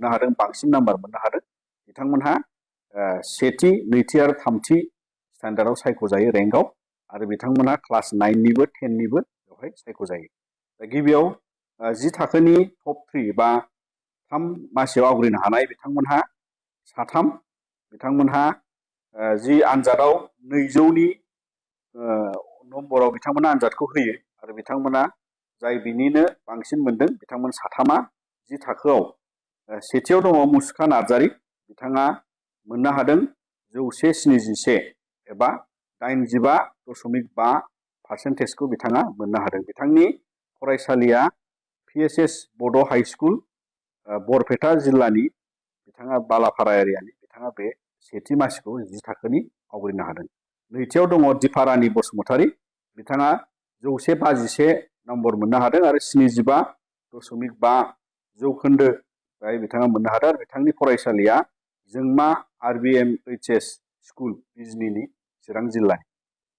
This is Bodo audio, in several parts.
मोननो हादों बांसिन नाम्बार मोननो हादों बिथांमोनहा सेथि नैथि आरो थामथि स्टैंडार्डआव सायख'जायो रेंकआव आरो बिथांमोनहा क्लास 9निबो 10निबो बेवहाय सायख'जायो दा गिबियाव 10 थाखोनि टप 3 बा 3 मासियाव आवग्रिनो हानाय बिथांमोनहा साथाम बिथांमोनहा जि आनजादाव 200नि नम्बराव बिथांमोना आनजादखौ होयो आरो बिथांमोना जाय बिनिनो बांसिन मोनदों बिथांमोन साथामा 10 थाखोआव सेथियाव दङ मुसुखा नार्जारी बिथाङा मोननो हादों 171 एबा 85.5% बिथाङा मोननो हादों बिथांनि फरायसालिया PSS बड' हाई स्कुल बरपेटा जिल्लानि बिथाङा बालाफारा एरियानि बिथाङा बे सेथि मासिखौ 10 थाखोनि आवग्रिनो हादों नैथियाव दङ दिपारानि बसुमतारी बिथाङा 151 नम्बर मोननो हादों आरो 75.5% जाय बिथाङा मोननो हादों आरो बिथांनि फरायसालिया जोंमा RBMHS स्कुल बिजनीनि चिरां जिल्लानि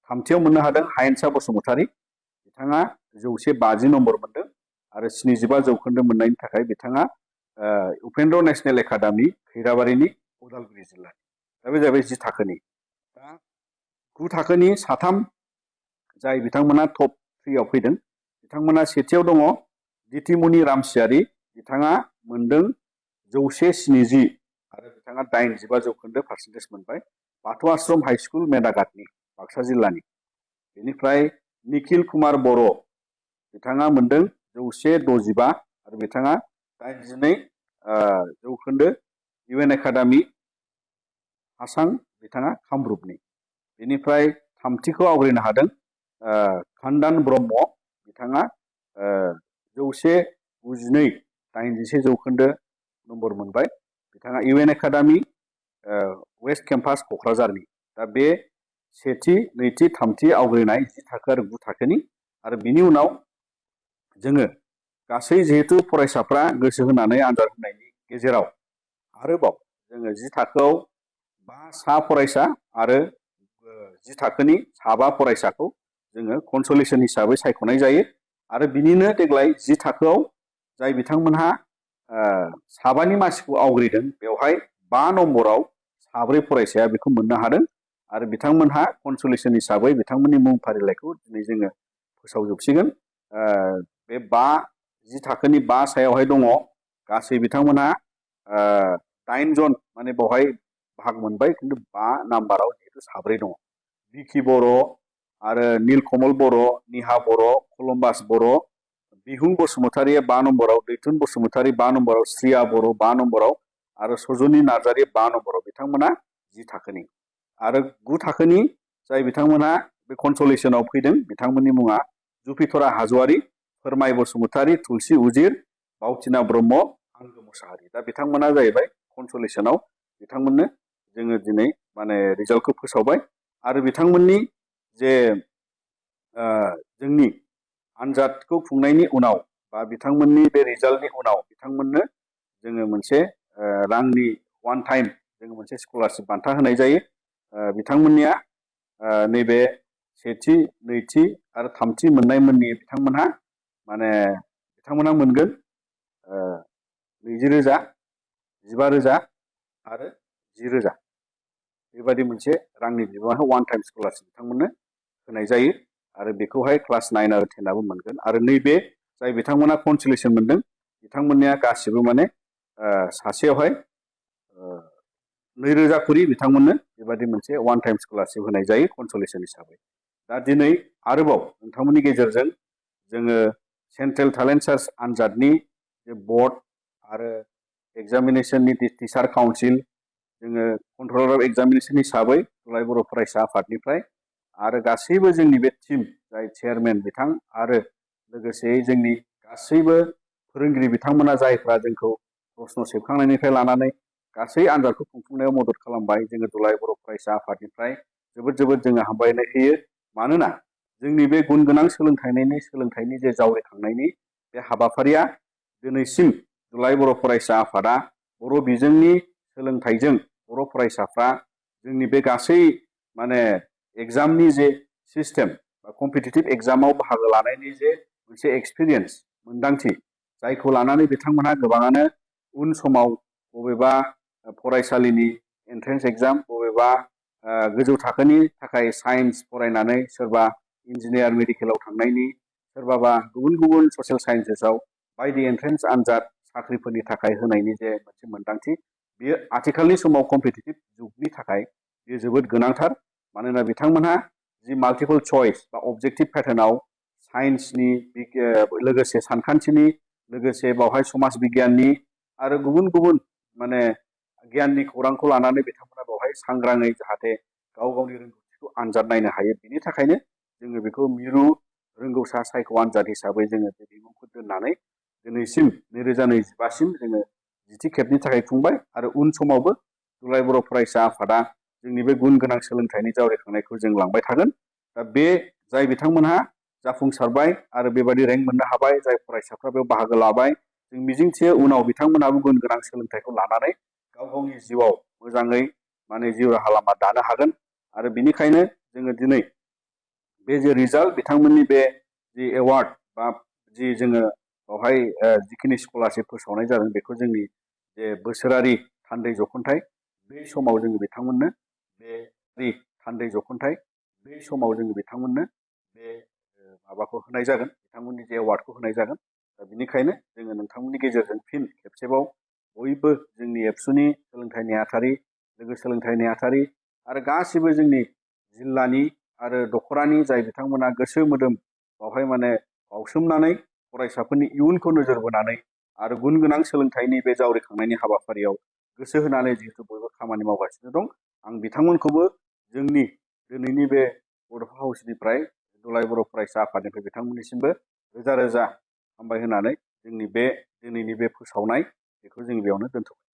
थामथियाव मोननो हादों हायेनसा बसुमतारी बिथाङा 150 नम्बर मोनदों आरो 75% मोननायनि थाखाय बिथाङा उपेन्द्र नेशनेल एकाडेमी खैराबारिनि उदालगुरि जिल्लानि दा बे जाबाय 10 थाखोनि दा 9 थाखोनि साथाम जाय बिथांमोना टप 3 आव फैदों बिथांमोना सेथियाव दङ दितिमुनि रामसियारि बिथाङा मोनदों 170 आरो बिथाङा 85% मोनबाय बाथौ आश्रम हाई स्कुल मेदाघाटनि बाक्सा जिल्लानि बेनिफ्राय निखिल कुमार बर' बिथाङा मोनदों 165 आरो बिथाङा 82% UN एकाडेमी हासां बिथाङा कामरुपनि बेनिफ्राय थामथिखौ आवग्रिनो हादों खान्दान ब्रह्म बिथाङा 192 नम्बर मोनबाय बिथाङा UN एकाडेमी वेस्ट केम्पास क'क्राझारनि दा बे सेथि नैथि थामथि आवग्रिनाय 10 थाखो आरो 9 थाखोनि आरो बिनि उनाव जोङो गासै जिहेतु फरायसाफ्रा गोसो होनानै आनजाद होनायनि गेजेराव आरोबाव जोङो 10 थाखोआव 5 सा फरायसा आरो 10 थाखोनि 7 फरायसाखौ जोङो कनसलेसन हिसाबै सायख'नाय जायो आरो बिनिनो देग्लाय 10 थाखोआव जाय बिथांमोनहा 7नि मासिखौ आवग्रिदों बेवहाय 5 नम्बराव 4 फरायसाया बेखौ मोननो हादों आरो बिथांमोनहा कनसलेसन हिसाबै बिथांमोननि मुं फारिलाइखौ दिनै जोङो फोसावजोबसिगोन बे 10 थाखोनि 5 सायावहाय दङ गासै बिथांमोनहा 8 जन माने बेवहाय भाग मोनबाय किन्तु 5 नाम्बाराव जिहेतु 4 दङ बिकि बर' आरो नीलकमल बर' निहा बर' कलम्बास बर' बिहुं बसुमतारीया 5 नम्बराव दैथुन बसुमतारी 5 नम्बराव श्रिया बर' 5 नम्बराव आरो सजनी नार्जारी 5 नम्बराव बिथांमोना 10 थाखोनि आरो 9 थाखोनि जाय बिथांमोना बे कनसलेसनाव फैदों बिथांमोननि मुङा जुपितरा हाज'वारी फोरमाय बसुमतारी तुलसी उजिर बावथिना ब्रह्म आंगो मुसाहारि दा बिथांमोना जाहैबाय कनसलेसनाव बिथांमोननो जोङो दिनै माने रिजाल्टखौ फोसावबाय आरो बिथांमोननि जे जोंनि आनजादखौ खुंनायनि उनाव बा बिथांमोननि बे रिजाल्टनि उनाव बिथांमोननो जोङो मोनसे रांनि वान टाइम जोङो मोनसे स्कलारशिप बान्था होनाय जायो बिथांमोननिया नैबे सेथि नैथि आरो थामथि मोननायमोननि बिथांमोनहा माने बिथांमोनहा मोनगोन 20,000 15,000 आरो 10,000 बेबायदि मोनसे रांनि बिबांखौ वान टाइम स्कलारशिप बिथांमोननो होनाय जायो आरो बेखौहाय क्लास 9 आरो 10 आबो मोनगोन आरो नैबे जाय बिथांमोना कनसलेसन मोनदों बिथांमोननिया गासिबो माने सासेयावहाय 2,000 खरि बिथांमोननो बेबायदि मोनसे वान टाइम स्कलारशिप होनाय जायो कनसलेसन हिसाबै दा दिनै आरोबाव नोंथांमोननि गेजेरजों जोङो सेन्ट्रेल टेलेन्ट सार्च आनजादनि जे बर्ड आरो एग्जामिनेसननि टिचार काउन्सिल जोङो कन्ट्रलार अफ एग्जामिनेसन हिसाबै दुलाराय बर' फरायसा आफादनिफ्राय आरो गासैबो जोंनि बे टीम जाय चेयारमेन बिथां आरो लोगोसेयै जोंनि गासैबो फोरोंगिरि बिथांमोना जायफ्रा जोंखौ प्रश्न सेबखांनायनिफ्राय लानानै गासै आनजादखौ खुंफुंनायाव मदद खालामबाय जोङो दुलाराय बर' फरायसा आफादनिफ्राय जोबोद जोङो हामबायनाय होयो मानोना जोंनि बे गुन गोनां सोलोंथाइनि जे जावरिखांनायनि बे हाबाफारिया दिनैसिम दुलाराय बर' फरायसा आफादा बर' बिजोंनि सोलोंथाइजों बर' फरायसाफ्रा जोंनि बे गासै माने एग्जामनि जे सिस्टेम बा कम्पिटिटिभ एग्जामाव बाहागो लानायनि जे मोनसे एक्सपिरियेन्स मोन्दांथि जायखौ लानानै बिथांमोनहा गोबाङानो उन समाव बबेबा फरायसालिनि एन्ट्रेन्स एग्जाम, बबेबा गोजौ थाखोनि थाखाय साइन्स फरायनानै सोरबा इन्जिनियार मेडिकेलाव थांनायनि, सोरबाबा गुबुन गुबुन ससियेल साइन्सेसआव बायदि एन्ट्रेन्स आनजाद साख्रिफोरनि थाखाय होनायनि जे मोनसे मोन्दांथि, बेयो आथिखालनि समाव कम्पिटिटिभ जुगनि थाखाय बेयो जोबोद गोनांथार। मानोना बिथांमोनहा जि माल्टिपल चइस बा अबजेक्टिभ पेटार्नआव साइन्सनि लोगोसे सानखान्थिनि, लोगोसे बावहाय समाज बिगियाननि आरो गुबुन गुबुन माने गियाननि खौरांखौ लानानै बिथांमोना बेवहाय सांग्राङै जाहाथे गाव गावनि रोंगौथिखौ आनजाद नायनो हायो, बिनि थाखायनो जोङो बेखौ मिरु रोंगौसा सायख' आनजाद हिसाबै जोङो बे बिमुंखौ दोननानै दिनैसिम 2025सिम जोङो 10थि खेबनि थाखाय खुंबाय। आरो उन समावबो दुलाराय बर' फरायसा आफादा जोंनि बे गुन गोनां सोलोंथाइनि जावरिखांनायखौ जों लांबाय थागोन। दा बे जाय बिथांमोनहा जाफुंसारबाय आरो बेबायदि रेंक मोननो हाबाय, जाय फरायसाफ्रा बेयाव बाहागो लाबाय, जों मिजिंथियो उनाव बिथांमोनहाबो गुन गोनां सोलोंथाइखौ लानानै गाव गावनि जिउआव मोजाङै माने जिउ राहा लामा दानो हागोन। आरो बिनिखायनो जोङो दिनै बे जे रिजाल्ट, बिथांमोननि बे जि एवार्ड बा जि जोङो बेवहाय जिखिनि स्कलारशिप फोसावनाय जादों, बेखौ जोंनि जे बोसोरारि थान्दै जख'न्थाइ, बे समाव जोङो बिथांमोननो बे थान्दै जख'न्थाइ, बे समाव जोङो बिथांमोननो बे माबाखौ होनाय जागोन, बिथांमोननि जे एवार्डखौ होनाय जागोन। दा बिनिखायनो जोङो नोंथांमोननि गेजेरजों फिन खेबसेबाव बयबो जोंनि एबसुनि सोलोंथाइ नेहाथारि, लोगो सोलोंथाइ नेहाथारि आरो गासिबो जोंनि जिल्लानि आरो दख'रानि जाय बिथांमोना गोसो मोदोम बावहाय माने बावसोमनानै फरायसाफोरनि इयुनखौ नोजोर बोनानै आरो गुन गोनां सोलोंथाइनि बे जावरिखांनायनि हाबाफारियाव गोसो होनानै जिहेतु बयबो खामानि मावगासिनो दं, आं बिथांमोनखौबो जोंनि दिनैनि बे बड'फा हाउसनिफ्राय, दुलाराय बर' फरायसा आफादनिफ्राय बिथांमोननिसिमबो रोजा रोजा हामबाय होनानै जोंनि बे दिनैनि बे फोसावनाय बेखौ जों बेयावनो दोनथ'बाय।